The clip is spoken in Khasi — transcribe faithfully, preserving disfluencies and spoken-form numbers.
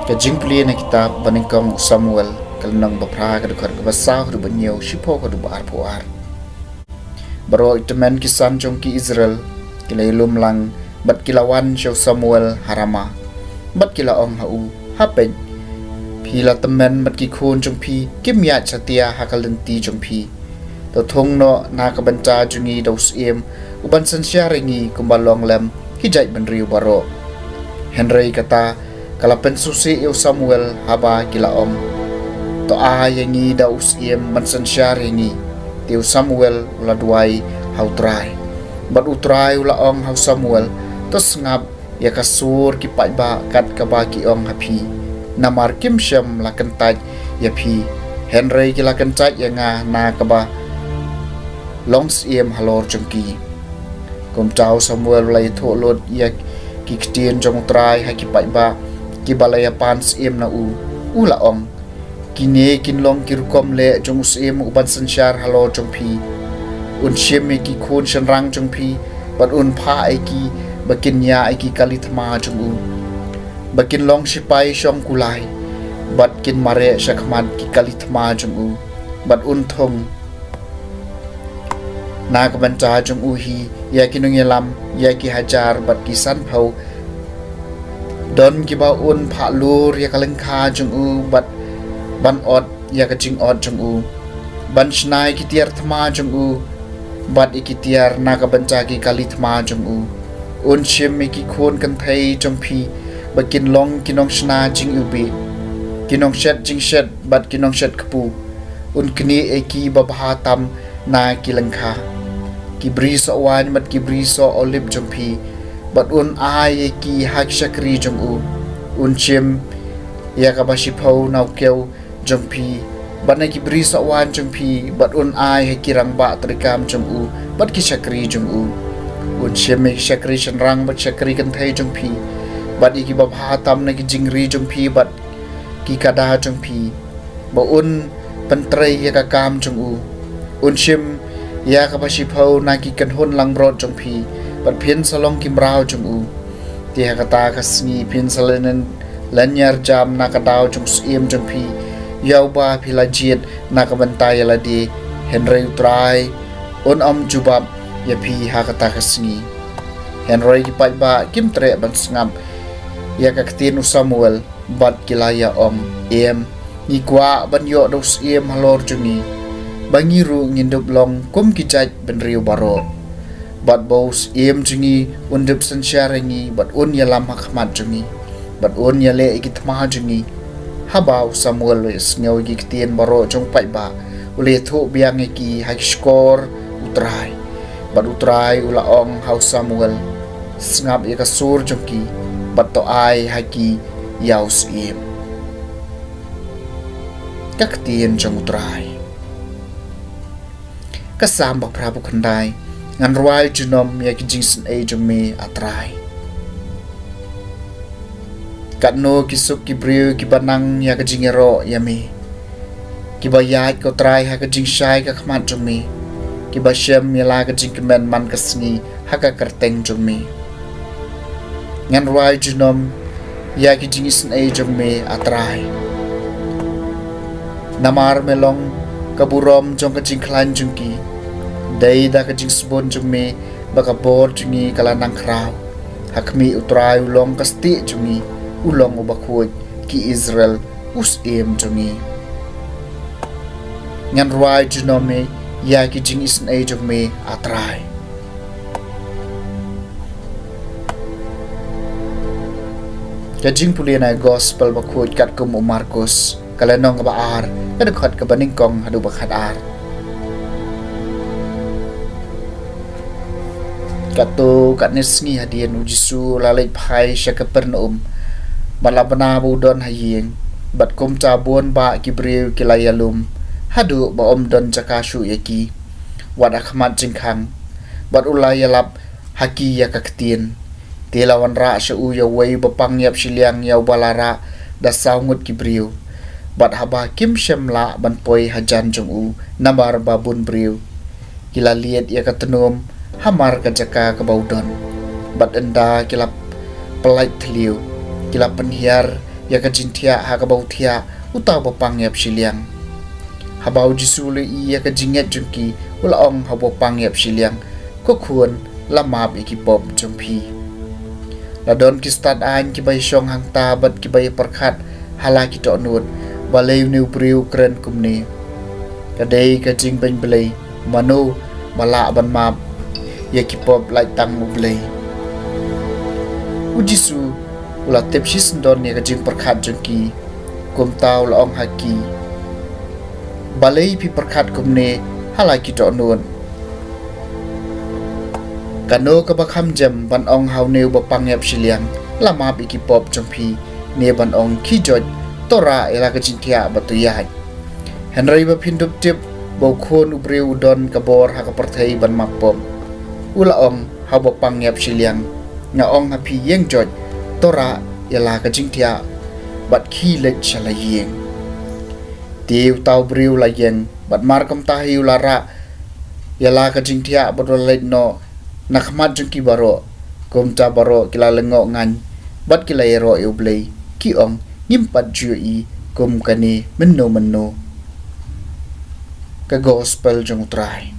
Ka jingpule na kitab ba nyngkong u Samuel, ka lynnong ba phra, ka dkhot kaba saw haduh ba hynñiew, shiphew haduh ba arphew ar. Baroh ki tymmen ki san jong ki Israel ki la ïalum lang bad ki la wan sha u Samuel ha Rama. Bad ki la ong ha u, ha peit, phi la tymmen bad ki khun jong phi kim ïaid satia ha ka lynti jong phi. To thung noh na ka bynta jong ngi da u syiem u ban synshar ïa ngi kumba long lem ki jaitbynriew baroh. Hynrei kata ka la pynsngewsih ïa u Samuel haba ki la ong, to ai ïa ngi da u syiem ban synshar ïa ngi. Te u Samuel u la duwai ha u Trai. Bad u Trai u la ong ha u Samuel, to sngap ïa ka sur ki paidbah kat kaba ki ong ha phi. Namar kim shym la kyntait ïa phi, hynrei ki la kyntait ïa nga na kaba long syiem halor jong ki. Kumta u Samuel u la ïathuh lut ïa ki ktien jong u Trai ha ki paidbah kiba la ïapan syiem na u. U la ong, kine kin long ki rukom leh jong u syiem u ban synshar halor jong phi. Un shim ïa ki khun shynrang jong phi bad un phah ïa ki ba kin ïa ïa ki kali thma jong u, ba kin long shipai shong kulai, bad kin mareh sha khmat ki kali thma jong u, bad un thung na ka bynta jong u hi ïa ki nongïalam ïa ki hajar bad ki sanphew. Don kiba un phah lur ïa ka lyngkha jong u bad ban ot ïa ka jingot jong u, ban shna ïa ki tiar thma jong u bad ïa ki tiar na ka bynta ki kali thma jong u. Un shim ïa ki khun kynthei jong phi ba kin long ki nongshna jingiwbih, ki nongshet jingshet bad ki nongshet kpu. Un knieh ïa ki babha tam na ki lyngkha, ki bri soh waiñ bad ki bri soh olib jong phi, bad un ai ïa ki ha ki shakri jong u. Un shim ïa kaba shiphew na u kew jong phi bad na ki bri soh waiñ jong phi, bad un ai ha ki rangbah treikam jong u bad ki shakri jong u. Un shim ïa ki shakri shynrang bad shakri kynthei jong phi, bad ïa ki babha tam na ki jingri jong phi bad ki kada jong phi, ba un pyntrei ïa ka kam jong u. Un shim ïa kaba shiphew na ki kynhun langbrot jong phi, bad phin sa long ki mraw jong u. Te ha kata ka sngi phin sa lynñiar, lynñiar jam na ka daw jong u syiem jong phi ïa uba phi la jied na ka bynta ïa lade, hynrei u Trai un ym jubab ïa phi ha kata ka sngi. Hynrei ki paidbah kim treh ban sngap ïa ka ktien u Samuel, bad ki la ïa ong, em, ngi kwah ban ïoh da u syiem halor jong ngi, ba ngi ruh ngin dup long kum ki jaitbynriew baroh, bad ba u syiem jong ngi un dup synshar ïa ngi bad un ïalam ha khmat jong ngi bad un ïaleh ïa ki thma jong ngi. Haba u Samuel u la ïohsngew ïa ki ktien baroh jong u paidbah, u la ïathuh biang ïa ki ha ki shkor u Trai. Bad u Trai u la ong ha u Samuel, sngap ïa ka sur jong ki bad to ai ha ki ïa u syiem. Ka ktien jong u Trai. Ka Salm ba phra phew khyndai. Ngan rwai junom ïa ki jingisynei jong me, A Trai. Katno ki suk ki briew kiba nang ïa ka jingïaroh ïa me, kiba ïaid, ko Trai, ha ka jingshai ka khmat jong me, kiba shem ïa la ka jingkmen man ka sngi ha ka kyrteng jong me. Ngan rwai junom ïa ki jingisynei jong me, A Trai. Namar me long ka burom jong ka jingkhlaiñ jong ki. Dei da ka jingsbun jong me ba ka bor jong ngi ka la nang khraw. Ha khmih u Trai u long ka stieh jong ngi, u long uba khuid ki Israel, u syiem jong ngi. Ngan rwai junom ïa ki jingisynei jong me, A Trai. Ka jingpule na Gospel bakhuid katkum u Markus, ka lynnong kaba ar, ka dkhot kaba nyngkong haduh ba khatar. Katto katne sngi hadien u Jisu u la leit phai sha Kapernaum, bad la bna ba u don ha ïing, bad kumta bun bah ki briew ki la ïalum, haduh ba ym don jaka shuh ïa ki, wat ha khmat jingkhang, bad u la ïalap ha ki ïa ka ktien. Te la wanrah sha u ïa uwei uba pang ïap shiliang ïa uba la rah da saw ngut ki briew. Bad haba kim shym lah ban poi hajan jong u namar ba bun briew, ki la lied ïa ka tnum hamar ka jaka kaba u don. Bad ynda ki la pyllait thliew, ki la pynhiar ïa ka jingthiah ha kaba u thiah uta u bapang ïapshiliang. Haba u Jisu u la ïohi ïa ka jingngeit jong ki, u la ong ha u bapang ïapshiliang, "Ko khun, la map ïa ki pop jong phi." La don ki stad-aiñ kiba ïashong hangta bad kiba ïapyrkhat ha la ki dohnud, "Balei une u briew u kren kumne? Ka dei ka jingpynblei, mano ba lah ban map ïa ki pop lait tang U Blei?" U Jisu u la tip shisyndon ïa ka jingpyrkhat jong ki, kumta u la ong ha ki, "Balei phi pyrkhat kumne ha la ki dohnud? Kano kaba kham jem, ban ong ha une u bapang ïapshiliang, 'La map ïa ki pop jong phi,' ne ban ong, 'Khie joit, to rah ïa la ka jingthiah bad to ïaid'? Hynrei ba phin dup tip ba u Khun u briew u don ka bor ha ka pyrthei ban map pop." U la ong ha u bapang ïapshiliang, "Nga ong ha phi, ïeng joit, to rah ïa la ka jingthiah bad khie leit sha la ïing." Te uta u briew u la ïeng, bad markumta hi u la rah ïa la ka jingthiah bad u la leit noh na khmat jong ki baroh. Kumta baroh ki la lyngngoh ngaiñ bad ki la ïaroh ïa U Blei, ki ong, "Ngim pat ju ïohi kum kane mynno mynno." Ka Gospel jong U Trai.